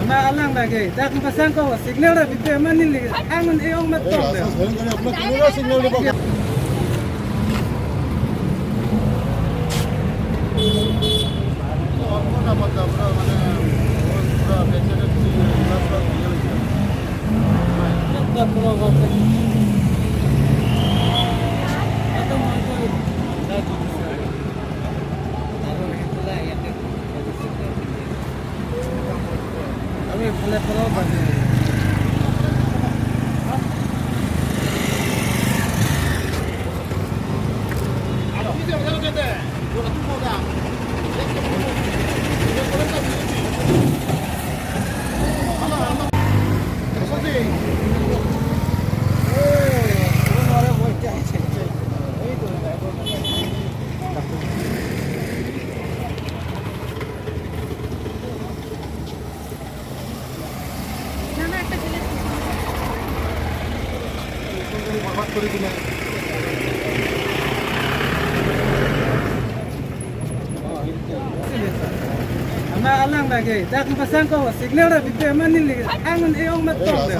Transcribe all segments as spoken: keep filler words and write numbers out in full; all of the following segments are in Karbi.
Ama alang lagi, dak pasang ko signal ra bipe mani li, angun e-ong mat tong de. Ama alang lagi, dak pasang ko signal ra bipe mani li, angun e-ong mat tong de.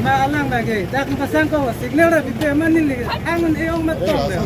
Ama alang lagi, dak pasang ko signal ra bipe mani li, angun e-ong mat tong de.